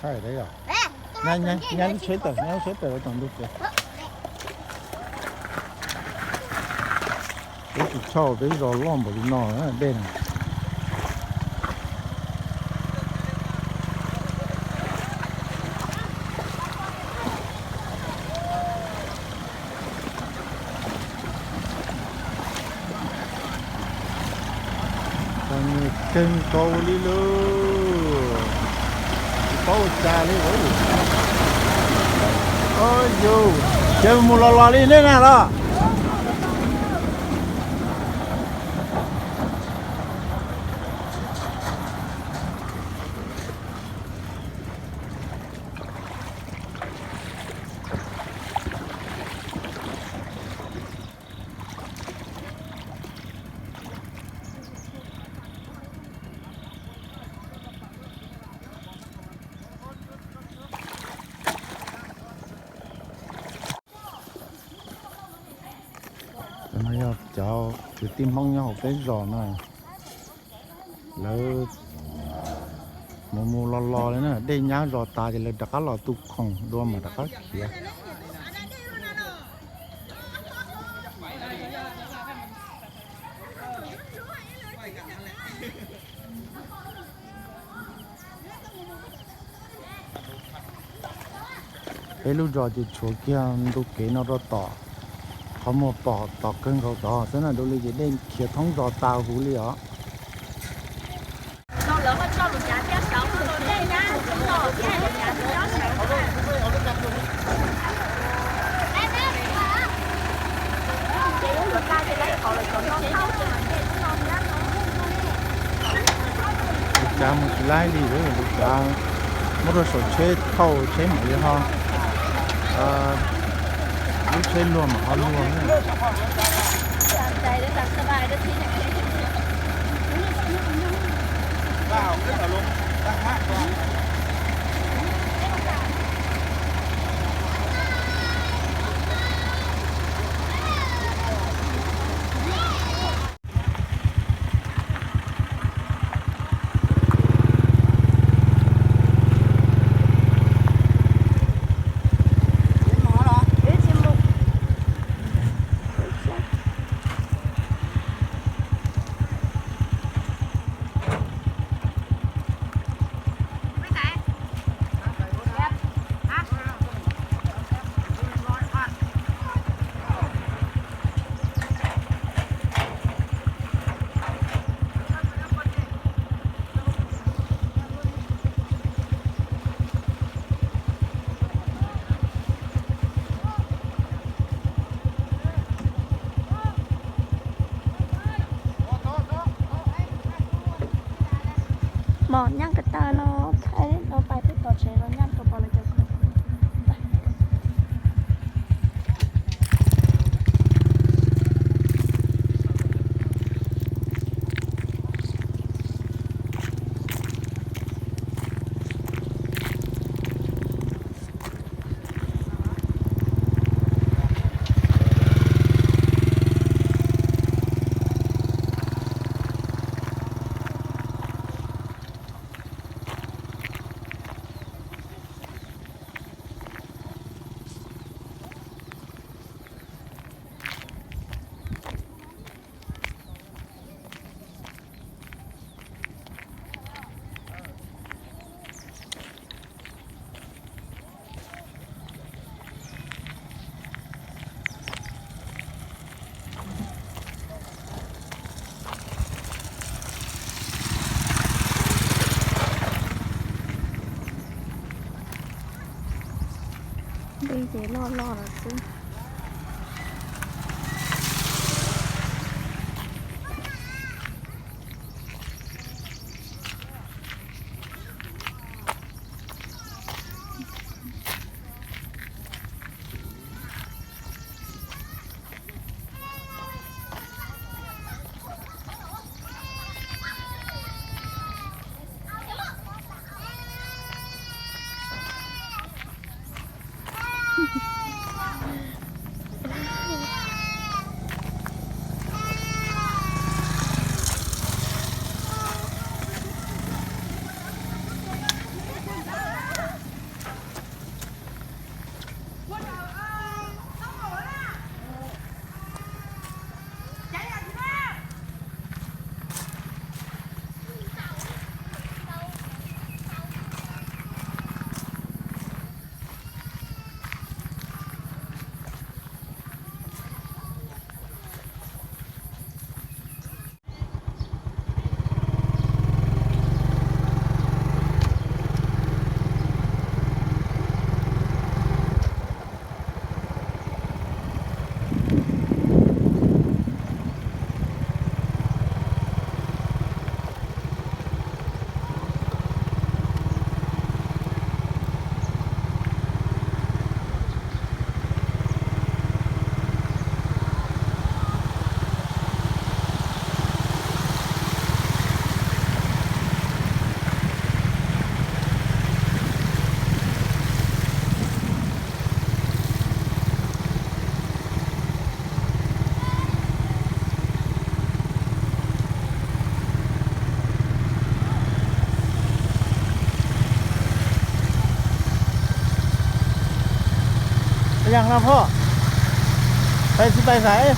Nyab lub tsheb tawm, nyab lub tsheb tawm los tom ntug kev. Peb tsis tshaj peb zos loj npaum li no dej na. Txom nyem kawg nkaus li lauj, tsis paub ua cas li. Yus, ces mus los los li nej na los. Cov no yog cov kwv tij Hmoob nyob hauv peb zos na, lawv mus mus los los li na, dej nyab zos tas ces lawv rov qab los tu khoom dua mas rov qab khiav. Peb lub zos ces tshuav kiag ntug kev no rau tom qhov muag pom tom kawg nkaus tod xwb na, dua li ces dej khiav thoob zos tas huv li os. Lub cav mus tsis laib li, lub cav muab rau saum tsheb thauj tsheb mam li ho, lub tsheb luag mam ho luag. Mom nyab ko taw no, no pais peb tom tsev los nyab rau pom lawv cov khoom. Dej ces loj loj lawm xwb. Hlaj phoj, pais tsis pais xaiv.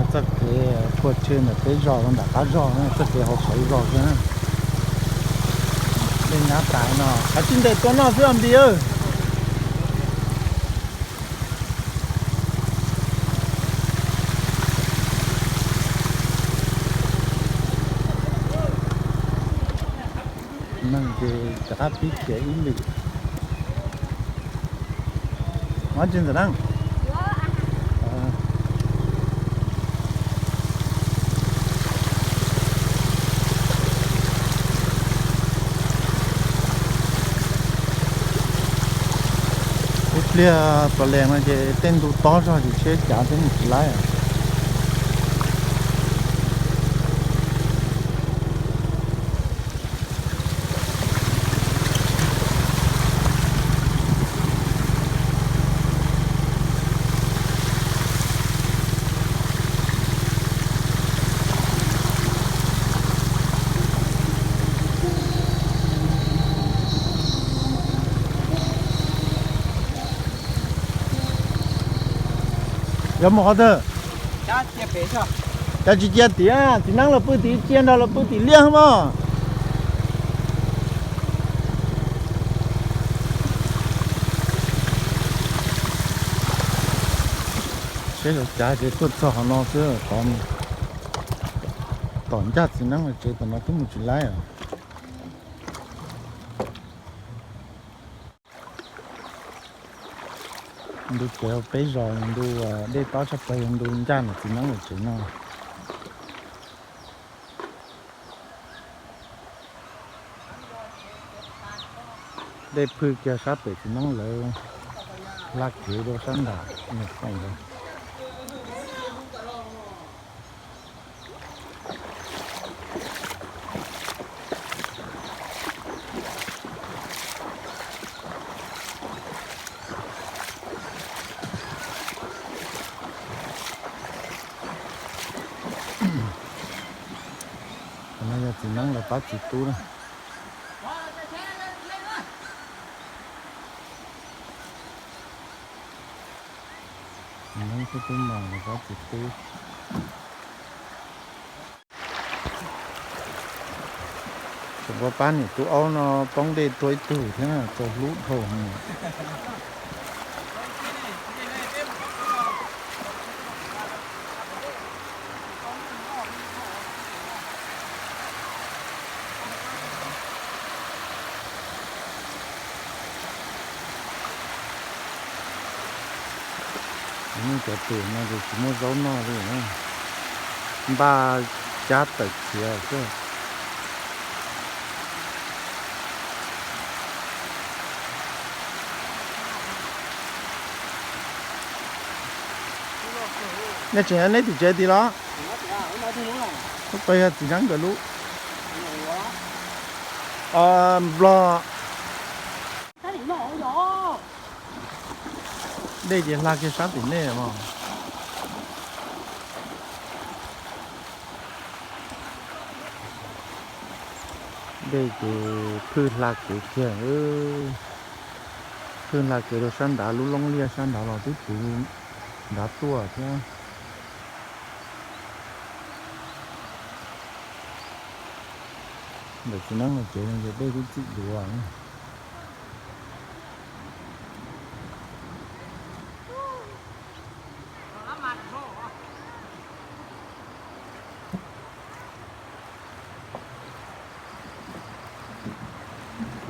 Txoj kev puag tshwj ntawm peb zos rau nram qab zog, txoj kev hauv saum zos xwb na. Dej nyab tas no, kav tsij ntes tua noj xwb os Npis. Neeg ces rov qab pib khiav ib lwm. Muab tsis ntxim na. Ib pliag pos lees no ces tej ntu tob zog ces tsheb cav thiab mus tsis laib. Yuav mus qhov twg? Cas tsis cia tiag, txiv neeb los pw tim cia nrog los pw tim liaj mog. Tsheb cav ces tuaj txog qhov no xwb, tom ncaj txiv neeb tsev tom no twb mus tsis laib os. Ntu kev peb zos ntu dej tob tshaj plaws yog ntu ncaj ntawm txiv neeb lawv tsev no. Dej phwj kiag sab pem txiv neeb lawv, laj kev rau sab nram nws foom lawm. Qhov no yog txiv neeb lawv pab txiv tub na. Txiv neeb thiab tub mas lawv pab txiv tub. Tseem ua pab niam tub aub no poob dej tua ib tug thiab na, txaus hlub dhau. Ua Nej cov tus no ces tsis muaj zaub noj li, npaj cab tawm khiav xwb. Nej tseem nyob neb tim tsev tid los? Lub peb yog txiv neeb nkawd lub. Nplog. Dej ces hla kiag sab tim nej mas. Dej ces phwj hla kev kiag. Phwj hla kev rau sab nrad, lub loob liaj sab nrad los twb puv nrad tuaj thiab. Ntawm txiv neeb no ces dej twb txij duav.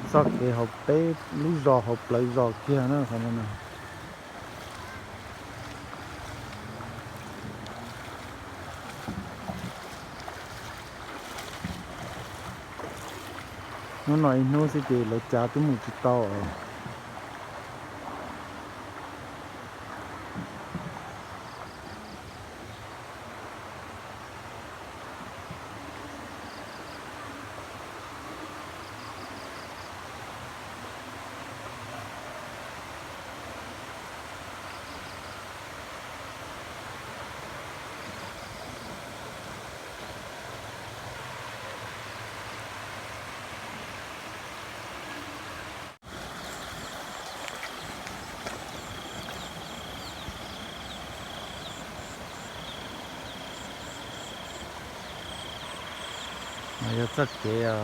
Txoj kev hauv peb lub zos hauv plawv zos kiag na qhov no. Hnub no ib hnub xwb ces lawv cav twb mus tsis tau. No yog txoj kev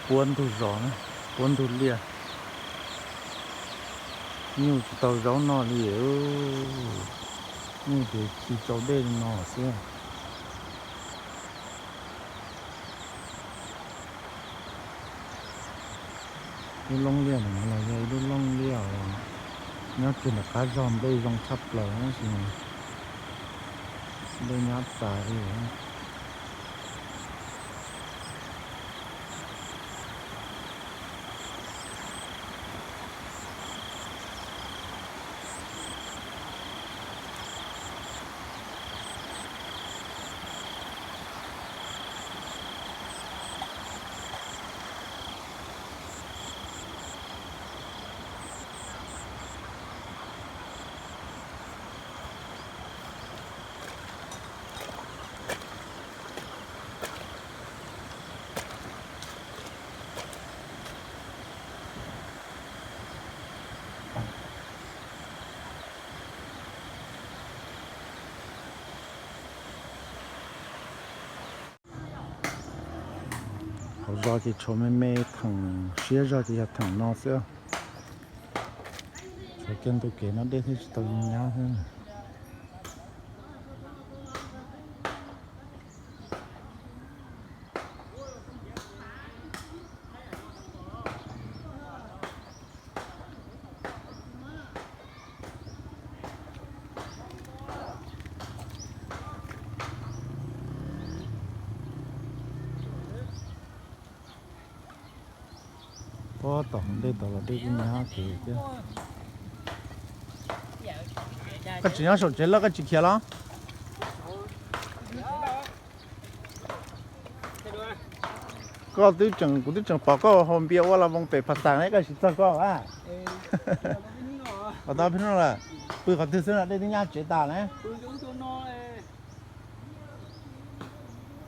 puab ntug zos, puab ntug liaj. Nyuj tsis tau zaub noj li, nyuj ces khi tsau dej li no xwb. Lub looj liaj no los yog ib lub looj liaj uas nyob kiag ntawm qab zog, nplej zoo tshaj plaws tab sis nplej nyab tas li. Hauv zos ces tshuav me me theem, siab zog ces yog theem no xwb. Tshuav kiag ntu kev no dej thiaj tsis tau nyab xwb. Puag tom ntej tod los dej kuj nyab kev thiab. Koj tsis nyob saum tsev lawm koj tsis khiav los? Koj twb tseem, kuv twb tseem pom koj haus npias ua las voos pem Phav Xas ne, koj tsis txog koj a. Pom tau peb hnub no lawm. Pw qhov twg xwb no, dej twb nyab tsev tas ne.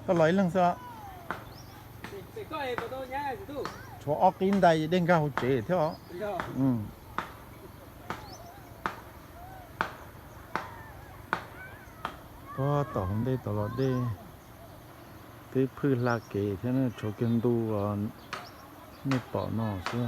Koj los ib leeg xwb. Tshuav ob qib ntais dej nkag hauv tsev thiab os. Puag tom hauv ntej tod los dej twb phwj hla kev thiab, tshuav kiag ntu nej pom no xwb.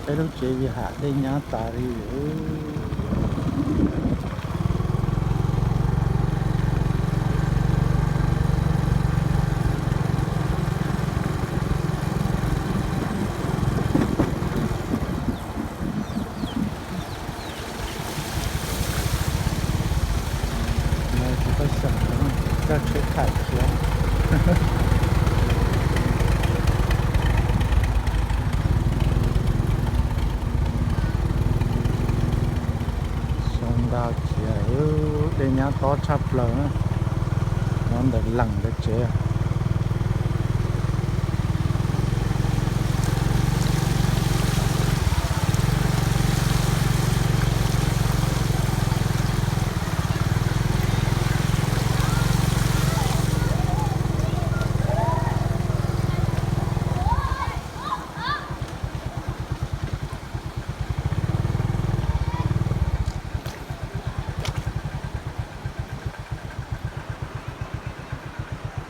Peb lub tsev vim ham dej nyab tas li. Tsis tau xyaum, coj tsheb thaim khiav. Xyoo ntau khiav, dej nyab tob tshaj plaws na, nyob ntawm lees ntawd tsev.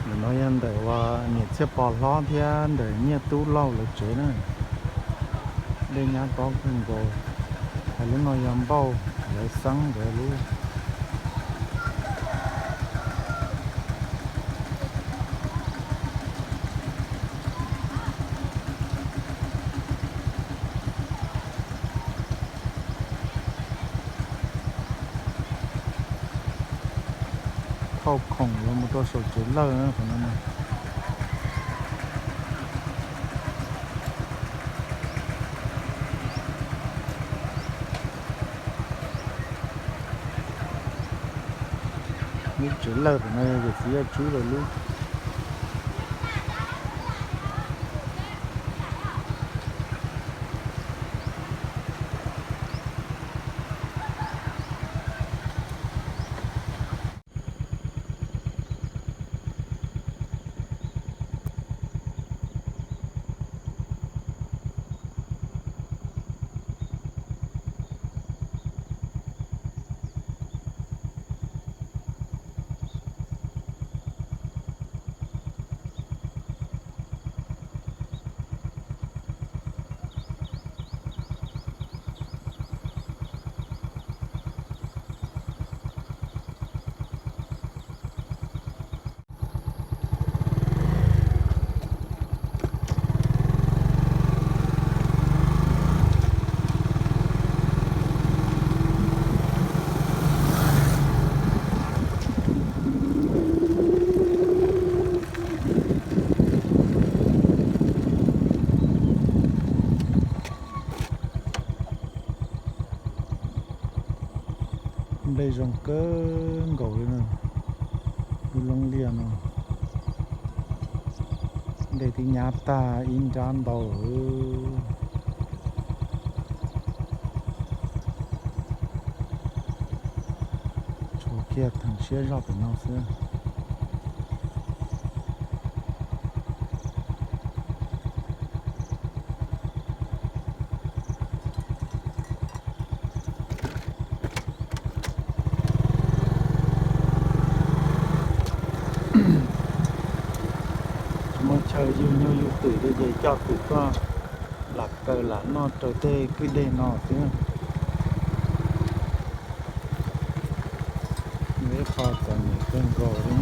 Ntawm no yog ntawm uas niam Txhiaj Pov Hlob thiab ntawm Nyiaj Tub Lauj lawv tsev na. Dej nyab tob kawg nkaus. Hais lub no yog Npauj lawv xeeb nkawd lub. Khauj khoom los mus rau saum tsev lawj na qhov no. Lub tsev lawj tom no yog yawm txiv Yaj Tswb lawv lub. Nplej zoo kawg nkaus li na. Lub loob liaj no, dej twb nyab tag ib nrab ntau lawm. Tshuav kiag theem siab zoj pem no xwb. Tsis muaj chaw yug nyuj yug twm li ces coj twm tuaj lam kaw lam noj raws tej kwj deg no xwb. Yog ib qho txom nyem kawg nkaus li.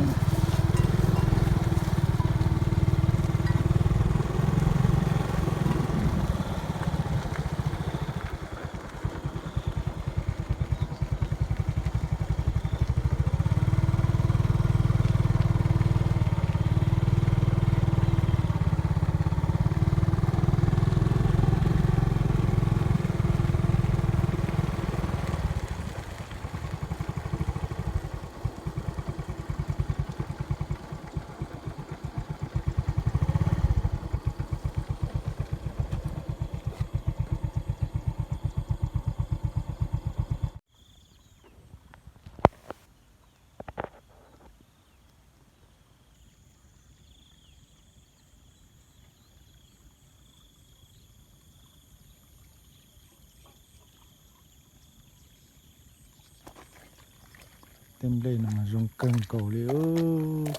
Tej nplej no mas zoo kawg nkaus li,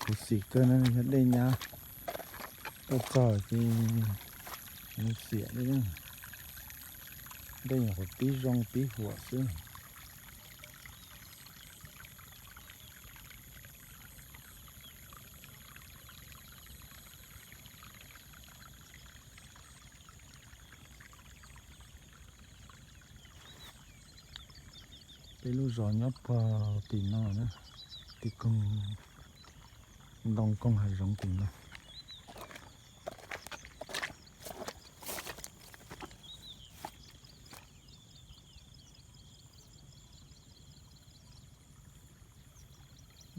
khuv xim kawg na, yog dej nyab tuaj txog ces xiam li. Dej nyuam qhuav pib zoo pib huam xwb. Peb lub zos nyob puag tim no, tim koog, ntoo koog hav zoov tim no.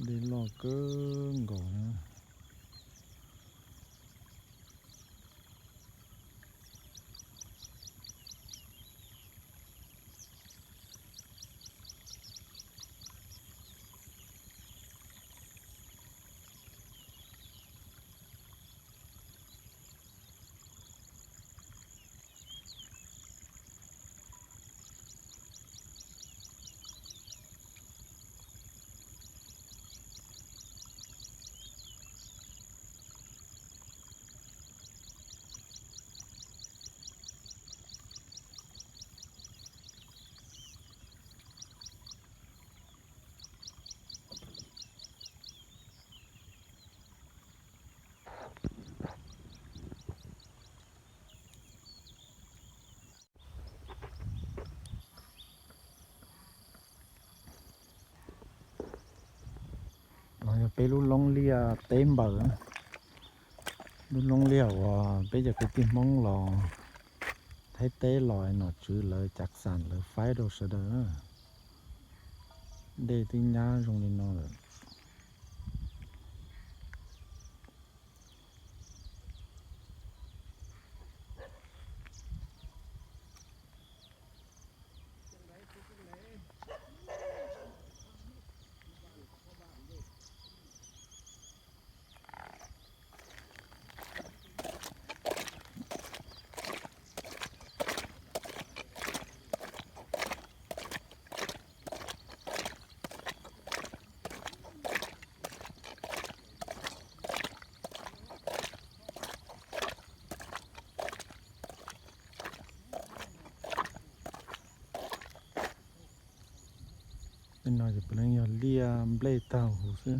Dej loj kawg nkaus na. No yog peb lub loob liaj teb npaws, lub loob liaj uas peb cov kwv tij Hmoob los Thaib teb los nom tswv lawv cav xam lawv faib rau sawv daws. Dej twb nyab zoo li no lawm. Tej no ces puav leej yog liaj nplej tag huv xwb.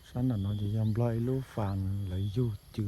Sab nram no ces yog Nplog ib lub fas lawv yug cw.